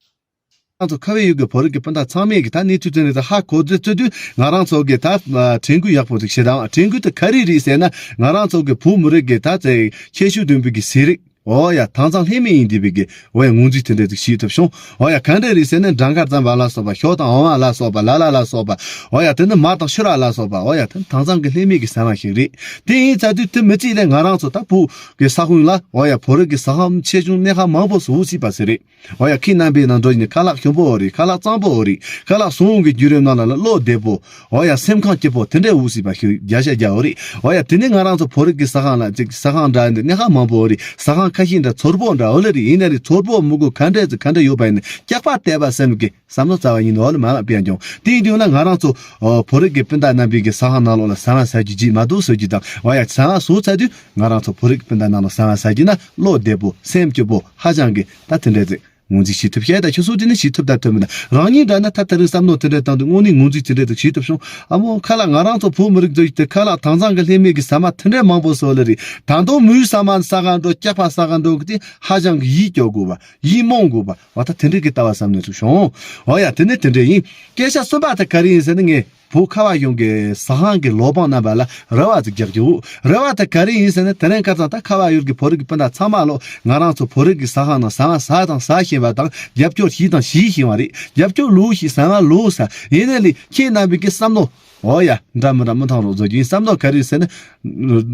ང་ཚོ་ཁ་བའི་ཡུལ་གྱི་བོད་རིགས་ཀྱི་སྤུན་ཟླ་ཚང་མས་ཀྱི་ད་གནས་ཚུལ་དེ་འདྲ་ཧ་གོ་ཚོད་ཚོད་དུས་ང་རང་ཚོ་གི་ད་ཨ་དྲན་སྐུལ་ཡག་པོ་ཞིག་བྱེད་དང་། དྲན་སྐུལ་དེ་ག་རེ་རེད་ཟེར་ན། ང་རང་ཚོ་གི་བོད་མི་རིགས་ཀྱི་ད་ཚེ་ཁྱད་ཆོས་ལྡན་པའི་གི་ཟས་རིགས། འོ་ཡ། དྭངས་གཙང་ལྷད་མེད་ཡིན་བསྡད་པའི་གི་འོ་ཡ་ངོས་འཛིན་དེ་འདྲ་ཅིག་བྱེད་ཐུབ་བྱུང་། འོ་ཡ། ག་འདྲ་རེད་ཟེར་ན་སྦྲང་དཀར་རྩམ་པ་ལ་སོགས་པ། ཞོ་དང་འོ་མ་ལ་སོགས་པ། ལ་ལ་ལ་སོགས་པ། འོ་ཡ། དེ་ནི་མར་དང་ཕྱུར་ར་ལ་སོགས་པ། འོ་ཡ། དེ་ནི་དྭངས་གཙང་གི་ལྷད་མེད་ཀྱི་ཟ་མ་ཞིག་རེད། དེ་ཡིན་ཚར་དུས་དེ་མི་གཅིག་ལས་ང་རང་ཚོ་ད་བོད་ཀྱི་ས་ཁོངས་ལ་འོ་ཡ་བོད་རིགས་ཀྱི་ཟ་ཁང་ཆེ་ཆུང་སྣེ་ཁ་མང་པོ་བཟོ་སྲིད་པ་ཞིག་རེད། འོ་ཡ། ཁྱེད་རྣམ་པའི་ནང་འགྲོ་ཡིན་ནི་ཁ་ལག་ཞིམ་པོ་འོ་རེད། ཁ་ལག་གཙང་པོ་འོ་རེད། ཁ་ལག་ཟོང་གི་བརྒྱུད་རིམ་ནང་ལ་ལ་བློ་བདེ་པོ། འོ་ཡ། སེམས་ཁམས་སྐྱིད་པོ་དེ་འདྲའི་འོ་སྲིད་པ་ཞིག་བརྒྱ་ཆ་བརྒྱ་འོ་རེད། འོ་ཡ། དེ་ནི་ང་རང་ཚོ་བོད་རིགས་ཀྱི་ཟ་ཁང་ལ་ཅིག་ཟ་ཁང་འདྲ་འདི་སྣེ་ཁ་མང་པོ་འོ་རེད། ཟ་ཁང་ཁ་ཤས་འདྲ་ཚོར་པོ་འདྲ་འོ་ལ་རེད། ཡིན་ན་རེད། ཚོར་པོ་མི་དགོས། ག་འདྲས་ཚོ་ག་འདྲ་ཡོད་པ་ཡིན་ན་སྐྱག་པ་བལྟས་པ་སེམས་ཀྱི་བསམ་བློ་རྩ་བ་ཉིད་ནས་འོ་ལ་མ་ལ་པའི་ཡང་ཀྱང་། དེ་ཡིན་དུས་ན་ང་རང་ཚོ་ཨོ་བོད་རིགས་ཀྱི་སྤུན་ཟླ་རྣམ་པའི་གི་ཟ་ཁང་ནང་ལོགས་ལ་ཟ་མ་ཟ་རྒྱུ་བརྗེད་མ་འདུག་ཟེར་རྒྱུ་དང་། འོ་ཡ། ཟ་མ་ཟོས་ཚར་དུས་ང་རང་ཚོ་བོད་རིགས་ཀྱི་སྤུན་ཟླ་ནང་ལོགས་ཟ་མ་ཟ་རྒྱུ་ན་བློ་བདེ་པོ་སེམས་སྐྱིད་པོ་ཧ་ཅང་གི་ད་དེ་འདྲ་ཟིག་ངོས་འཛིན་བྱེད་ཐུབ་ཤེས་ད་ཁྱོད་སོ་དེ་ནི་བྱེད་ཐུབ་ད་ཐུབ་མི་ད་རང་ཉིད་འདྲ་ན་ད་དེ་རིང་བསམ་བློ་དེ་འདྲ་བཏང་དུས་དངོས་གནས་ངོས་འཛིན་དེ་འདྲ་ཟིག་བྱེད་ཐུབ་བྱུང་། ཨ་མོ་ཁ་ལག་ང་རང་ཚོ་བོད་མི་རིགས་ཚོ་ཡིས་དེ་ཁ་ལག་དྭངས་གཙང་གི་ལྷད་མེད་ཀྱི་ཟ་མ་དེ་འདྲ་མང་པོ་ཟོས་ལ་རེད། ད་དུང་མོའི་ཟ་མ་ཟ་ག་འགྲོ་སྐྱག་པ་ཟ་ག་འགྲོ་གི་དེ་ཧ་ཅང་གི་ཡིད་སྐྱོ་དགོས་པ། ཡིད་རྨོངས་དགོས་པ། འོ་ད་དེ་འདྲའི་གི་ལྟ་བ་བསམ་ནས་ཚུགས་བྱུང་། འོ་ཡ། དེ་ནི་དེ་འདྲ་ཡིན། སྐད་ཆ་གསུམ་པ་དེ་ག་རེ་ཡིན་ཟེར་ན། ངས་བོད་ཁ་བ་གཞུང་གི་ཟ་ཁང་གི་ལོ་པང་རྣམ་པ་ལ་རེ་བ་ཅིག་རྒྱག་རྒྱུ། རེ་བ་དེ་ག་རེ་ཡིན་ཟེར་ན། དེ་རིང་ཁ་སང་ད་ཁ་བ་ཡུལ་གྱི་བོད་རིགས་ཀྱི་སྤུན་ཟླ་ཚང་མ་ལོ་ང་རང་ཚོ་བོད་རིགས་ཀྱི་ཟ་ཁང་ནང་ཟ་མ་ཟ་དང་ཟ་བཞིན་པ་དང་། རྒྱབ་སྐྱོར་བྱས་དང་བྱེད་བཞིན་པ་རེད། རྒྱབ་སྐྱོར་ལོས་བྱས། ཟ་མ་ལོས་ཟ། ཡིན་ནའི་ལས་ཁྱེད་རྣམ་པའི་གི་བསམ་བློ། འོ་ཡ། འདྲ་མི་འདྲ་མི་མཐོང་རོགས་བཟོ་རྒྱུ་ཡིན། བསམ་བློ་ག་རེ་ཟེར་ན།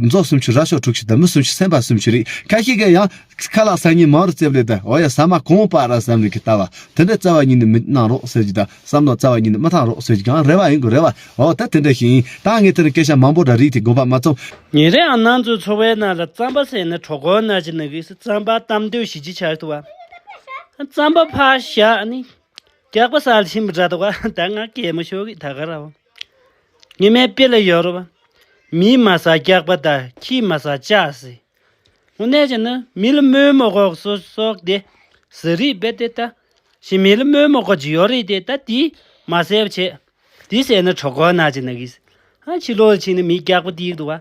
མཛོ་སུམ་ཅུ་རྭ་ཅོ་དྲུག་ཅུ་དང་མི་སུམ་ཅུ་སེམས་པ་སུམ་ཅུ་རེད། ཁ་ཤས་ཀྱིས་ཡང་ཁ་ལག་ཟ་མཁན་མང་རུ་བརྩེབས་ལེ་ད། འོ་ཡ། ཟ་མ་གང་སྤར་ར་བསམ་ལེ་གི་ལྟ་བ་དེ་འདྲ་རྩ་བ་ཉིད་ནས་མི་གནང་རོགས་ཟེར་གྱི་དང་། བསམ་བློ་རྩ་བ་ཉིད་ནས་མི་བཏང་རོགས་ཟེར་གྱི། གང་རེ་བ་ཡིན་དགོས་རེ་བ། འོ་ད་དེ་འདྲ་ཞིག་ཡིན། ད་ངས་དེ་རིང་སྐད་ཆ་མང་པོ་འདྲ་རིགས་དེ་དགོངས་པ་མ་ཚོམ། ཉིན་རེའང་ང་ཚོའི་འཚོ་བའི་ནང་ལ་རྩམ་པ་ཟས་ནས་གྲོད་ཁོག་ན་གི་ན་གི། རྩམ་པ་གཏམ་འདོད་ཞི་ཅི་ཆར་དུ་བ། རྩམ་པ་ཕར་བཞག་ནི། སྐྱག་པ་ཟ་ལ་ཕྱིན་པ་འདྲ་འདུག་ག། ད་ང་གད་མོ་ཤོར་གི་ད་ག་ར་བ། ཉི་མའི་དཔེ་ལ་ཡོད་རེད་བ། མིས་མ་ཟ་སྐྱག་པ་དང་ཁྱིས་མ་ཟ་ལྕགས་ཟེར། དངོས་གནས་བྱས་ན་མི་ལ་སྨོས་མ་དགོས་སོ་སོག་དེ། ཟ་རིགས་རྦད་དེ་ད། ཞེ་མི་ལ་སྨོས་མ་དགོས་ཀྱི་ཡོད་རེད་དེ། ད་དེ་མ་ཟས་པ་བྱས། དེ་ཟས་ན་གྲོད་ཁོག་ན་གི་ན་གི། ཨ་ཕྱི་ལོགས་ལ་ཕྱིན་ནས་མིའི་སྐྱག་པ་སྟེར་གི་འདུག་བ།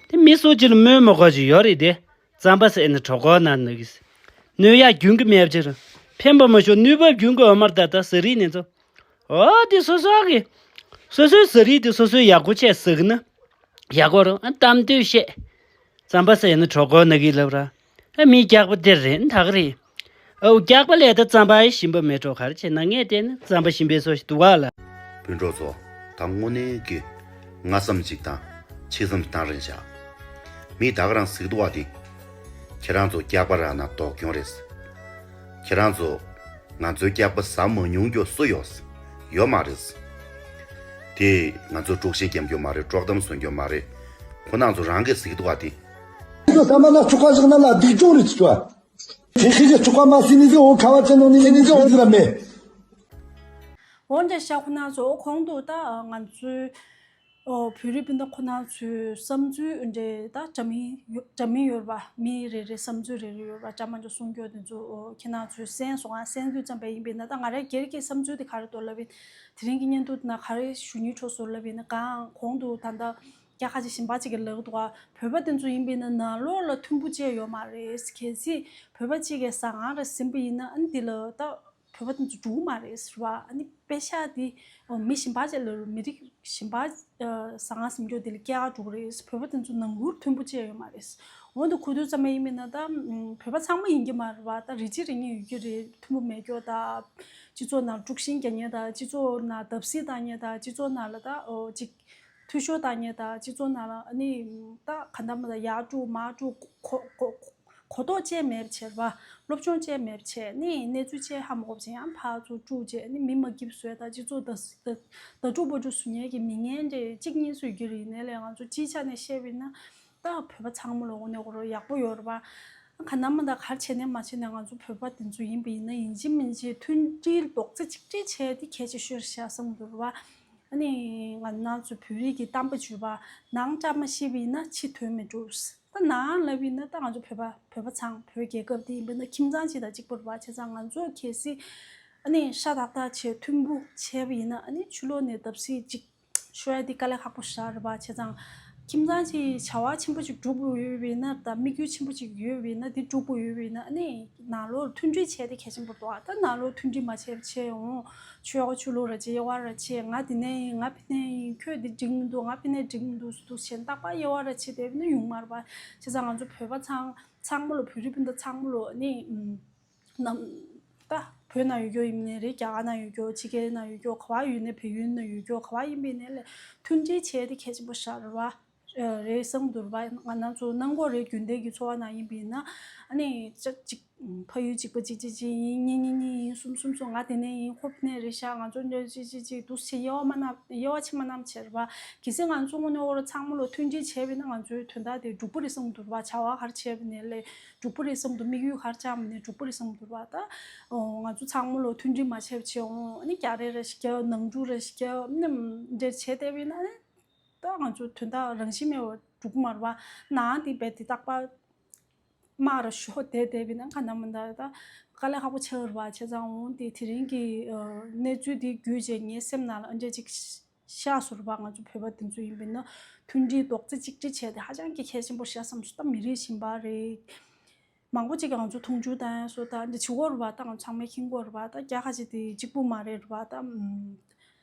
དེ་མི་སུ་གཅིག་ལ་སྨོས་མ་དགོས་ཀྱི་ཡོད་རེད་དེ། རྩམ་པ་ཟས་ན་གྲོད་ཁོག་ན་གི་ན་གི། གནོད་ཡག་རྒྱུན་གྱི་མེད་པ་ཅིག་རེད། ཕན་པ་མ་ཤོར་གནོད་པ་རྒྱུན་གྱི་འོ་མར་ད་ད་ཟ་རིགས་ནི་ཚོ། འོ་དེ་སོ་སོ་གི། སོ་སོའི་ཟ་རིགས་དེ་སོ་སོས་ཡག་པོ་བྱས་ཟ་གི་ན། ཡག་པོ་རེད། ཨ་གཏམ་འདོད་བཤད། རྩམ་པ་ཟས་ན་གྲོད་ཁོག་ན་གི་ལབ་ར། ཨ་མིའི་སྐྱག་པ་དེ་རེད་ད་ག་རེད། ཨོ་སྐྱག་པ་ལས་ད་རྩམ་པ་ཡི་ཞིམ་པ་མེད་འགྲོ། ག་རེ་བྱས་ན་ངས་བལྟས་ན་རྩམ་པ་ཞིམ་པའི་བཟོ་ཞིག་འདུག་ག་ལ། སྤུན་གྲོགས་ཚོ། ད་དངོས་གནས་ཀྱི་སྔ་བསམ་ཅིག་དང་ཕྱི་བསམ་ཅིག་བཏང་རན་བྱ། མི་ད་ག་རང་ཟིག་འདུག་བ་དེ། ཁྱེད་རང་ཚོ་སྐྱག་པ་རག་ན་སྡུག་གྱོང་རེད། ཁྱེད་རང་ཚོ་ང་ཚོའི་སྐྱག་པ་ཟ་མ་མྱོང་རྒྱུ་སུ་ཡོད། ཡོད་མ་རེད། དེ་ང་ཚོ་དཀྲུག་ཤིང་སྐྱེམ་རྒྱུ་མ་རེད། དཀྲོག་གཏམ་བཟོ་རྒྱུ་མ་རེད། ཁོ་རང་ཚོ་རང་གིས་ཟིག་འདུག་བ་དེ། ཁྱེད་ཚོ་ཟ་མ་ན་ཆོག་ག་བཞག་ན་ལ་སྡིག་སྦྱོང་རེད་ཅིག་བ། དེ་ཁྱེད་ཀྱི་ཆོག་ག་མ་ཟིན་ནི་ཟིག་འོ་ཁ་བ་ཅན་ནོ་ནི་ཡིན་ནི་ཟིག་འོ་ཟིག་ར་མེད། འོན་ཀྱང་ཤ་ཁོ་ན་ཚོ་གོང་དུ་ད་ང་ཚོའི་ཨོ་བོད་རིགས་སྤུན་ཟླ་ཁོ་ན་ཚོའི་བསམ་ཚུལ་འདྲ་ད་འདྲ་མིན་ཡོ་འདྲ་མིན་ཡོད་པ། མི་རེ་རེ་བསམ་ཚུལ་རེ་རེ་ཡོད་པ། ཅང་མ་ཅང་གསུང་རྒྱུ་དེ་ཚོ་ཨོ་ཁྱེད་རང་ཚོས་གསན་སོང་ང་། གསན་དུས་ཙམ་པ་ཡིན་པས་ན་ད་ང་རའི་སྒེར་གྱི་བསམ་ཚུལ་དེ་ག་རེ་འདུག་ལབ་པ་ཡིན་ན། དེ་རིང་གི་བརྙན་ཐུང་དེ་ནང་ག་རེ་ཞུ་སྙིང་བྲོ་སོང་ལབ་པ་ཡིན་ན། གང་གོང་དུ་ད་ལྟ་རྒྱ་ཁ་ཅིག་གཞན་པ་ཅིག་གིས་ལབ་འདུག་ག། བོད་པ་དེ་ཚོ་ཡིན་པས་ན་ནང་ལོགས་ལ་མཐུན་པོ་བྱས་ཡོད་མ་རེད། གལ་སྲིད་བོད་པ་གཅིག་གིས་ཟ་ང་རེ་ཟིན་པ་ཡིན་ན་ཨ་ནི་དེ་ལ་ད། བོད་པ་དེ་ཚོ་འགྲོ་གི་མ་རེད་ཟེར་བ། ཨ་ནི་པེ་ཤག་དེ་མི་གཞན་པ་ཅིག་ལ་མི་རིགས་གཞན་པ་ཟ་ཁང་ཟིན་རྒྱུ་དེ་ལ་སྐྱེལ་ག་འགྲོ་གི་རེད། བོད་པ་དེ་ཚོ་ནང་ཁུལ་མཐུན་པོ་བྱས་ཡོད་མ་རེད། འོན་ཏེ་གོ་དུས་ཙམ་པ་ཡིན་མིན་ན་ད་བོད་པ་ཚང་མ་ཡིན་གྱི་མ་རེད་བ། ད་རེ་གཅིག་རེ་གཉིས་ཡོད་ཀྱི་རེད། མཐུན་པོ་མེད་ཀྱོག་ད། སྤྱི་ཚོགས་ནང་དཀྲུག་ཤིང་རྒྱག་མཁན་ད། སྤྱི་ཚོགས་ནང་བརྡབ་གསིག་བཏང་མཁན་ད། སྤྱི་ཚོགས་ནང་ལ་ད་ཨོ་ཅིག་འཐུས་ཤོར་བཏང་མཁན་ད། སྤྱི་ཚོགས་ནང་ལ་ཨ་ནི་ད་ག་འདྲ་མི་འདྲ་ཡར་དཀྲུག་མར་དཀྲུག་གོ་གོ་གོ་རྟོགས་ཅན་མེད་པ་བྱས་རེད་བ། སློབ་སྦྱོང་ཅན་མེད་པ་བྱས་ནི་གནས་ཚུལ་ཅན་ཧ་མ་གོ་བ་བྱས་ཡང་ཕར་ཚུར་དཀྲུག་བྱས་ནི་མི་མ་སྐྱིད་པ་བཟོས་ད། སྤྱི་ཚོགས་ད་ད་ད་དཀྲུག་པ་དཀྲུག་བཟོ་མཁན་གྱི་མི་ངན་འདྲ་གཅིག་གཉིས་ཚོ་ཡོད་ཀྱི་རེད། ཡིན་ནའི་ལས་ང་ཚོ་སྤྱིའི་ཆ་ནས་བཤད་པ་ཡིན་ན། ད་བོད་པ་ཚང་མ་ལ་དངོས་གནས་ཁོ་རང་ཡག་པོ་ཡོད་རེད་པ། ག་ནམ་མ་ད་ག་རེ་བྱས་ནས་མ་བྱས་ནས་ང་ཚོ་བོད་པ་དེ་ཚོ་ཡིན་པ་ཡིན་ན་ཡིན་གཅིག་མིན་གཅིག་མཐུན་སྒྲིལ་རྡོག་རྩ་གཅིག་སྒྲིལ་བྱས་ཏེ་གལ་ཆེ་ཤོས་རེད་ཤག་བསམ་འདུག་རེད་པ། ཨ་ནི་ང་ཚོ་བོད་རིགས་ཀྱི་གཏམ་དཔེ་བརྗོད་པ། ནང་བཀྲ་མ་ཤིས་པ་ཡིན་ན་ཕྱི་དོན་མི་འགྲུབ། ད་ནང་ལབ་ཡིན་ན་ད་ང་ཚོ་བོད་པ་བོད་པ་ཚང་བོད་རྒྱལ་ཁབ་དེ་ཡིན་པ་ན་ཁྱིམ་ཚང་གཅིག་དང་གཅིག་པ་རེད་པ། བྱས་ཙང་ང་ཚོ་གལ་སྲིད་ཨ་ནི་ཤ་ཏག་ཏག་བྱས་མཐུན་པོ་བྱས་པ་ཡིན་ན་ཨ་ནི་ཕྱི་ལོགས་ནས་བརྡབ་གསིག་ཅིག་ཤོར་ཡ་དེ་དཀའ་ལས་ཁག་པོ་ཞེ་དྲག་རེད་པ། བྱས་ཙང་ཁྱིམ་ཚང་གཅིག་བྱ་བ་ཆེན་པོ་ཞིག་སྒྲུབ་དགོས་ཡོད་པ་ཡིན་ན་དང་དམིགས་ཡུལ་ཆེན་པོ་ཞིག་ཡོད་པ་ཡིན་ན་དེ་སྒྲུབ་དགོས་ཡོད་པ་ཡིན་ན་ཨ་ནི་ནང་ལོགས་མཐུན་སྒྲིལ་བྱས་ཏེ་གལ་ཆེན་པོ་འདུག་ཨ། ད་ནང་ལོགས་མཐུན་སྒྲིལ་མ་བྱས་པ་བྱས་འོང་། ཁྱོད་ཡག་པོ་ཕྱི་ལོགས་ར་བྱེད། དབྱེ་བ་ར་བྱེད། ང་དེ་ནས་ཡིན། ང་ཕི་ནས་ཡིན། ཁྱོད་འདི་འགྲིག་མི་འདུག་ང་ཕི་ནས་འགྲིག་མི་འདུག་ཟེར་འདུག་བྱས་རྟག་པར་དབྱེ་བ་ར་བྱེད་བསྡད་པ་ཡིན་ན་ཡོང་མ་རེད་པ། བྱས་ཙང་ང་ཚོ་བོད་པ་ཚང་ཚང་མ་ལོ་བོད་རིགས་སྤུན་ཟླ་ཚང་མ་ལོ་ནི་ནམ་ད་བོད་ནང་ཡོད་རྒྱུ་ཡིན་ནའི་རེད། རྒྱ་གར་ནང་ཡོད་རྒྱུ། ཕྱི་རྒྱལ་ནང་ཡོད་རྒྱུ། ག་པར་ཡོད་ནའི་བལ་ཡུལ་ནང་ཡོད་རྒྱུ། ག་པར་ཡིན་པའི་ནའི་ལས་མཐུན་སྒྲིལ་བྱས་ཏེ་གལ་ཆེན་པོ་ཞེ་དྲག་རེད་པ། རེད་བསམ་འདུག་རེད་པ། ང་རང་ཚོ་ནང་ཁོག་རེད། རྒྱུན་ལྡན་གྱི་འཚོ་བ་ནང་ཡིན་པ་ཡིན་ན་ཨ་ནི་ཅག་ཅིག་ཕ་ཡུལ་གཅིག་པ་གཅིག་གཅིག་གཅིག་ཡིན། གཉིས་གཉིས་གཉིས་ཡིན། གསུམ་གསུམ་གསུམ། ང་དེ་ནས་ཡིན། ཁོ་ཕི་ནས་རེད་ཤག་ང་ཚོ་འདྲ་གཅིག་གཅིག་གཅིག་འདུག་སེ་བྱས་དབྱེ་བ་མ་བསྣམས། དབྱེ་བ་ཕྱི་མ་བསྣམས་བྱས་རེད་པ། གལ་སྲིད་ང་ཚོ་དངོས་གནས་འོ་ར་ཚང་མ་ལོ་མཐུན་སྒྲིལ་བྱས་པ་ཡིན་ན་ང་ཚོའི་དོན་དག་དེ་འགྲུབ་པ་རེད་བསམ་འདུག་རེད་པ། བྱ་བ་ག་རེ་བྱས་པ་ཡིན་ནའི་ལས་འགྲུབ་པ་རེད་བསམ་འདུག་མིག་ཡུལ་ག་རེ་བཅངས་པ་ཡིན་ནའི་འགྲུབ་པ་རེད་བསམ་འདུག་རེད་པ། ད་ང་ཚོ་ཚང་མ་ལོ་མཐུན་སྒྲིལ་མ་བྱས་པ་བྱས་འོང་ཨ་ནི་རྒྱ་རེད་ར་ཞིག་རྒྱབ། ནང་འཁྲུག་ར་ཞིག་རྒྱབ། ཨ་ནི་འདྲ་བྱས་བསྡད་པ་ཡིན་ན་ཨ་ནི། ད་ང་ཚོ་དོན་དག་རང་བཞིན་མེད་པར་འགྲོ་གི་མ་རེད་པ། ནང་དེ་རྦད་དེ་རྟག་པར་དམག་ར་ཤོར་བསྡད་བསྡད་པ་ཡིན་ན་ག་འདྲ་མི་འདྲ་ད་དཀའ་ལས་ཁག་པོ་ཆགས་རེད་པ། བྱས་ཙང་འོང་དེ་དེ་རིང་གི་གནས་ཚུལ་དེ་བརྒྱུད་བྱས་ངའི་སེམས་ནང་ལ་ཨ་འདྲ་ཅིག་ཤར་སོང་རེད་པ། ང་ཚོ་བོད་པ་དེ་ཚོ་ཡིན་པ་ཡིན་ན་མཐུན་སྒྲིལ་རྡོག་རྩ་གཅིག་སྒྲིལ་བྱས་ཏེ་ཧ་ཅང་གི་གལ་ཆེན་པོ་ཞིག་བསམ་སོང་། ད་མི་རིགས་གཞན་པ་རེད། མང་པོ་ཅིག་གིས་ང་ཚོ་མཐོང་ཆུང་བཏང་སོང་། ད་འདི་བྱེད་དགོས་རེད་པ། ད་ང་ཚོ་ཚང་མས་མཁྱེན་དགོས་རེད་པ། ད་རྒྱ་ཁ་ཅིག་དེ་གཅིག་པུ་མ་རེད་རེད་པ། ད་ཨམ།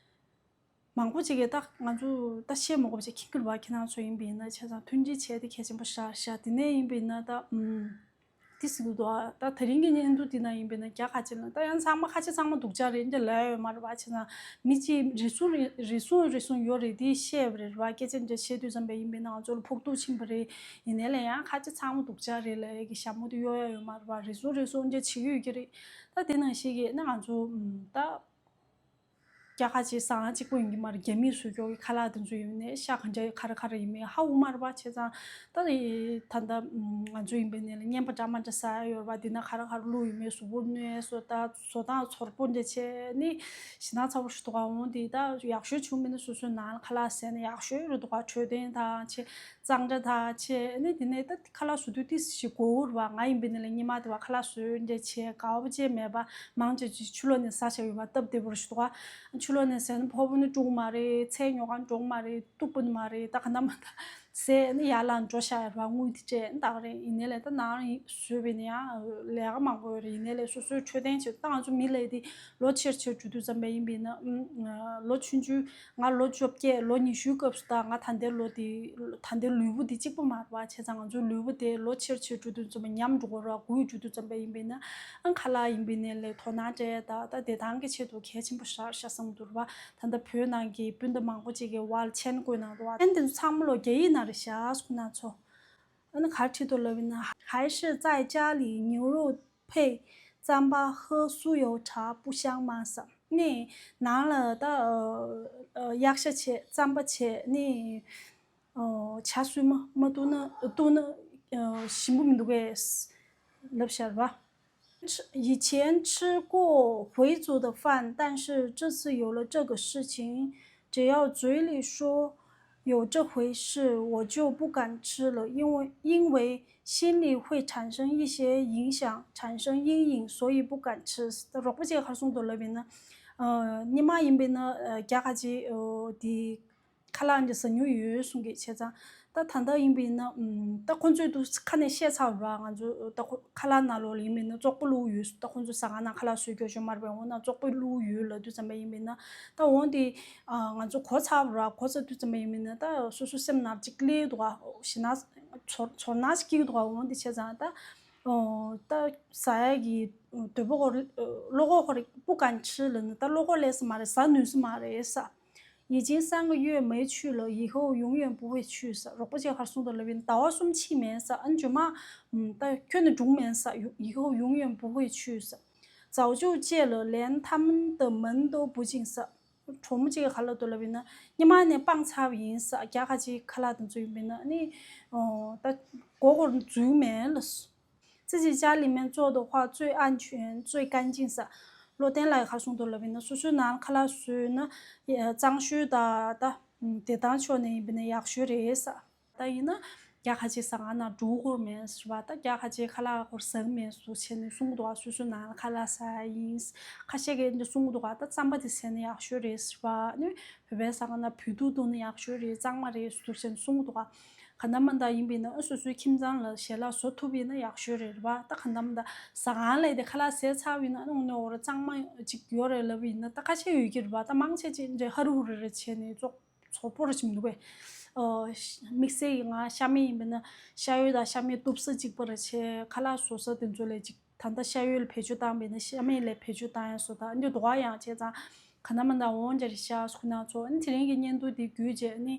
མང་པོ་ཅིག་གིས་ད་ང་ཚོ་ད་བཤད་མ་དགོས་པ་ཅིག་མཁྱེན་གྱི་རེད་པ། ཁྱེད་རང་ཚོ་ཡིན་པ་ཡིན་ན་བྱས་ཙང་མཐུན་སྒྲིལ་བྱས་ཏེ་གལ་ཆེན་པོ་ཞེ་དྲག་ཤག་དེ་ནས་ཡིན་པ་ཡིན་ན་ད་ཨམ། དེ་ཟེར་གྱི་འདུག་ཨ། ད་དེ་རིང་གི་བརྙན་ཐུང་འདི་ནང་ཡིན་པ་ཡིན་ན་རྒྱ་ཁ་ཅིག་ལ་ད་ཡང་ཚང་མ་ཁ་ཆེ་ཚང་མ་སྡུག་ཅག་རེད་འདྲ་ལབ་ཡོད་མ་རེད་པ། བྱས་ཙང་མི་གཅིག་རེ་ཟུང་རེ་རེ་ཟུང་རེ་ཟུང་ཡོད་རེད། དེ་བཤད་པ་རེད་རེད་པ། སྐད་ཆ་འདྲ་བཤད་དུས་ཙམ་པ་ཡིན་པ་ཡིན་ན་ང་ཚོ་ལ་ཕོག་ཐུག་ཕྱིན་པ་རེད། ཡིན་ནའི་ལས་ཡང་ཁ་ཆེ་ཚང་མ་སྡུག་ཅག་རེད་ལབ་ཡ་གི་ཞྭ་མོ་དེ་གཡོ་ཡ་ཡོད་མ་རེད་པ། རེ་ཟུང་རེ་ཟུང་འདྲ་བྱེད་ཀྱི་ཡོད་ཀྱི་རེད། ད་དེ་ནང་བཞིན་གྱི་ན་ང་ཚོ་ད། རྒྱ་ཁ་ཅིག་ཟ་ཁང་གཅིག་པོ་ཡིན་གྱི་མ་རེད། རྒྱ་མིས་བཟོས་ཀྱོག་གི་ཁ་ལག་དེ་ཚོ་ཡིན་ནའི་ཤ་ག་འདྲ་ག་རེ་ག་རེ་ཡིན་མིན་ཧ་གོ་མ་རེད་པ། བྱས་ཙང་ད་ད་ལྟ་ང་ཚོ་ཡིན་པའི་ནས་ལ་བརྙན་པར་འདྲ་མ་འདྲ་ཟ་ཡ་ཡོད་རེད་པ། འདི་ན་ག་རེ་ག་རེ་བླུགས་ཡོད་མེད་གཟུགས་པོ་གནོད་སོ། ད་བཟོ་སྟངས་ཚོར་པོ་འདྲ་བྱས་ནི་ཞེད་སྣང་ཚ་པོ་ཞིག་འདུག་ག་འོང་དེ་ད་ཡག་ཤོས་བྱུང་མིན་ན་སོ་སོའི་ནང་ལ་ཁ་ལག་ཟས་ན་ཡག་ཤོས་རེད་འདུག་ག་འཕྲོད་བསྟེན་དང་བྱས། གཙང་སྦྲ་དང་བྱས་ནི་དེ་ནས་ད་ཁ་ལག་བཟོ་དུས་ཏིས་ཞིག་གོ་བོར་བ་ང་ཡིན་པའི་ནི་ལ་སྔོན་མ་དེ་བ་ཁ་ལག་བཟོས་འདྲ་བྱས་དགའ་བོ་བྱས་མེད་པ་མང་ཆེ་ཆེ་ཕྱི་ལོགས་ནས་ཟ་བྱ་ཡོད་པ་སྟབས་བདེ་པོར་ཞུ་ག་ཕྱི་ལོགས་ནས་ཟས་ན་ཕོ་བོ་ནི་དཀྲུག་མ་རེད། ཚལ་ཉོ་ག་འགྲོ་མ་རེད། གཏུག་པོ་ནི་མ་རེད། ད་ག་ན་མ་ད་ཟས་ནི་ཡར་ལངས་འགྲོ་ཤ་ཡར་བ་དངུལ་དེ་སྤྲད་ད་ག་རེད། ཡིན་ནའི་ལས་ད་ནང་བཟོས་པའི་ནི་ཡང་ལས་ཀ་མང་པོ་ཡོད་རེད། ཡིན་ནའི་ལས་སོ་སོའི་འཕྲོད་བསྟེན་བྱེད་ད་ང་ཚོ་མི་ལས་དེ་ལོ་ཆེར་ཆེར་འགྲོ་དུས་ཙམ་པ་ཡིན་པས་ན་ལོ་ཆུང་ཆུང་ང་ལོ་བཅོ་བརྒྱད་ལོ་ཉི་ཤུའི་སྐབས་སུ་ད་ང་ད་ལྟའི་ལོ་དེ་ད་ལྟའི་ལུས་པོ་དེ་གཅིག་པོ་མ་རེད་པ། བྱས་ཙང་ང་ཚོའི་ལུས་པོ་དེ་ལོ་ཆེར་ཆེར་འགྲོ་དུས་ཙམ་པ་ཉམས་འགྲོ་གི་རེད་པ། རྒུད་འགྲོ་དུས་ཙམ་པ་ཡིན་པས་ན་ཨང་ཁ་ལག་ཡིན་པས་ནའི་ལས་དོ་སྣང་སྤྲད་ད་ད་བདེ་ཐང་གི་ཆེད་དུ་གལ་ཆེན་པོ་ཞེ་དྲག་བསམ་འདུག་རེད་པ། ད་ལྟ་བོད་ནང་གི་སྤུན་ཟླ་མང་པོ་ཅིག་གིས་ཝལ་ཆེན་བཀོད་གནང་འདུག་པ། ཨན་དེ་ཚོ་ཚང་མ་ལོ་རྒྱ་ཡིག་ནང་རེད་ཤག་སུ་ན་ཚོ། ཨ་ནི་ག་རེ་བྲིས་འདུག་ལབ་ཡིན་ན། 还是在家里牛肉配糌粑喝酥油茶不香吗 བསམ། ནི་ནང་ལ་ད་ཨ་ཨ་གཡག་ཤ་བྱས་རྩམ་པ་བྱས་ནི་ཨ་ཇ་སྲུབས་མ་མ་བཏུང་ན་བཏུང་ན་ཨ་ཞིམ་པོ་མི་འདུག་གས་ལབ་ཤར་བ། 以前吃过回族的饭，但是这次有了这个事情，只要嘴里说有这回事，我就不敢吃了，因为因为心里会产生一些影响，产生阴影，所以不敢吃。རོགས་པ་ཅིག་ག་རེ་གསུངས་འདུག་ལབ་ཡིན་ན། ཨ་སྔོན་མ་ཡིན་པས་ན་ཨ་རྒྱ་གར་གྱི་ཨ་དེ། ཁ་ལག་འདི་ཟ་མྱོང་ཡོད་གསུང་གི་བྱས་ཙང་ ད་ད་ལྟ་ཡིན་པ་ཡིན་ན་ཨམ། ད་ཁོང་ཚོས་དུ་ཁ་ནས་བཤད་ཚར་ར། ང་ཚོ་ད་ཁོ་ཁ་ལག་ནང་ལོགས་ལ་ཡིན་པ་ཡིན་ན་བཙོག་པ་བླུགས་ཡོད། ད་ཁོང་ཚོ་ཟ་ཁང་ནང་ཁ་ལག་བཟོས་རྒྱུ་ཅོ་མར་པའི་འོ་ན་བཙོག་པ་བླུགས་ཡོད་ལབ་དུས་ཙམ་པ་ཡིན་པ་ཡིན་ན། ད་འོང་དེ་ང་ཚོ་གོ་ཚར་ར། གོ་ཚར་དུས་ཙམ་པ་ཡིན་པ་ཡིན་ན་ད་སོ་སོ་སེམས་ནང་གཅིག་སླེབས་འདུག་ག་ཞེད་སྣང་ཚོར་ཚོར་སྣང་ཞིག་སྐྱེ་གི་འདུག་ག་འོང་དེ་བྱས་ཙང་ད་ད་ཟ་ཡ་གི་དོད་པོ་ཁོ་བློ་ཁོག་ཁོ་རེ་སྤུ་གང་ཆི་ལ་ནི་ད་བློ་ཁོག་ལས་ས་མ་རེད། ཟ་ནུས་ས་མ་རེད་ས། 已经三个月没去了，以后永远不会去ས། རོགས་པ་ཅིག་ཧར་སོང་དུ་ལབ་ཡིན། ཟླ་བ་གསུམ་ཕྱིན་མེད་ས། ཨ་ནི་ཇོ་མ་ད་ཁྱོད་ནི་འགྲུང་མེད་ས། 以后永远不会去ས། 早就戒了，连他们的门都不进ས། གྲོགས་མོ་གཅིག་ག་ལ་དུ་ལབ་ཡིན་ན་སྔོན་མ་ནས་སྤངས་ཚར་བ་ཡིན་ས། རྒྱ་ག་ཅིག་ཁ་ལག་དུ་འཛུལ་ཡིན་པ་ཡིན་ན་ནི་ད་མགོ་སྐོར་འཛུལ་མེད་ལ། 自己家里面做的话最安全、最干净ས། བློ་བརྟན་ལ་ཡི་ཁ་སོང་དུ་ལབ་ཡིན་ན་སོ་སོའི་ནང་ཁ་ལག་བཟོས་ན་གཙང་ཤོས་ད་ད་བདེ་ཐང་ཕྱོགས་ནས་ཡིན་པ་ན་ཡག་ཤོས་རེད་ས། ད་ཡིན་ན་རྒྱ་ག་ཅིག་ཟ་ཁང་ནང་འགྲོ་དགོས་མེད་ཟེར་བ། ད་རྒྱ་ག་ཅིག་ཁ་ལག་ཧོར་ཟ་གི་མེད་ཟུ་བྱས་ནས་གསུང་གི་འདུག་ག་སོ་སོའི་ནང་ཁ་ལག་ཟ་ཡིན། ཁ་ཤས་ཀྱིས་འདི་གསུང་གི་འདུག་ག་ད་རྩམ་པ་དེ་ཟས་ན་ཡག་ཤོས་རེད་ཟེར་བ་ནི། བོད་པའི་ཟ་ཁང་ན་བོད་ཐུག་བཏུང་ན་ཡག་ཤོས་རེད། གཙང་མ་རེད་ཟུར་ཟེར་གསུང་གི་འདུག་ག་ག་ནམ་མ་འདྲ་ཡིན་པ་ཡིན་ན་སོ་སོའི་ཁྱིམ་ཚང་ལ་ཞལ་ལག་བཟོ་ཐུབ་པ་ཡིན་ན་ཡག་ཤོས་རེད་རེད་བ། ད་ག་ནམ་མ་འདྲ་ཟ་ཁང་ལ་དེ་ཁ་ལག་ཟས་ཚར་བ་ཡིན་ན་ཨ་ནི་འོ་ན་འོ་ར་གཙང་མ་ཅིག་ཡོད་རེད་ལབ་པ་ཡིན་ན་ད་ཁ་ཤས་ཡོད་ཀྱི་རེད་བ། ད་མང་ཆེ་ཅིག་འདྲ་ཧ་རུ་ཧུ་རུ་རེ་བྱས་ནས་བཙོག་བཙོག་པོ་ར་ཅིག་མི་འདུག་གས། དམིགས་བསལ་གྱི་ང་ཤ་མེད་ཡིན་པ་ཡིན་ན་ཤ་ཡོད་དང་ཤ་མེད་གཏུབ་ས་གཅིག་པ་ར་བྱས། ཁ་ལག་བཟོ་ས་དེ་ཚོ་ལས་ཅིག་ད་ལྟ་ཤ་ཡོད་ལ་བེད་སྤྱོད་བཏང་བས་ན་ཤ་མེད་ལ་བེད་སྤྱོད་བཏང་ཡ་བཟོ་ད་འདི་དོ་ག་ཡང་བྱས་ཙང་ག་ན་མ་ན་འོང་འཇར་ཤ་སུ་ཁུ་ན་ཚོ་ཨ་ནི་དེ་རིང་གི་བརྙན་ཐུང་འདི་བརྒྱུད་རྗེས་ཨ་ནི་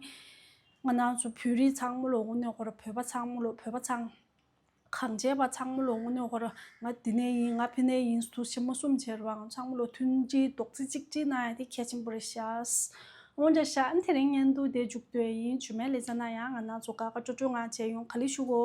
ང་ནང་ཚོ་བོད་རིགས་ཚང་མ་ལོ་དངོས་གནས་ཁོ་ར་བོད་པ་ཚང་མ་ལོ་བོད་པ་ཚང་གང་བྱས་པ་ཚང་མ་ལོ་དངོས་གནས་ཁོ་ར་ང་འདི་ནས་ཡིན་ང་ཕི་ནས་ཡིན་དུ་ཞིམ་མོ་གསུམ་བྱས་ར་བ་ང་ཚང་མ་ལོ་མཐུན་སྒྲིལ་རྡོག་རྩ་གཅིག་སྒྲིལ་གནང་ཡ་དེ་གལ་ཆེན་པོ་རེད་ཤག་འོང་འཇར་ཤ་ཨ་ནི་དེ་རིང་བརྙན་ཐུང་འདི་མཇུག་བསྡུ་ཡ་ཡིན། རྗེས་མའི་ལེ་ཚན་ན་ཡང་ང་ནང་ཚོ་དགའ་དགའ་སྤྲོ་སྤྲོ་ངང་མཇལ་ཡོང་། ག་ལེ་ཞུ་གོ།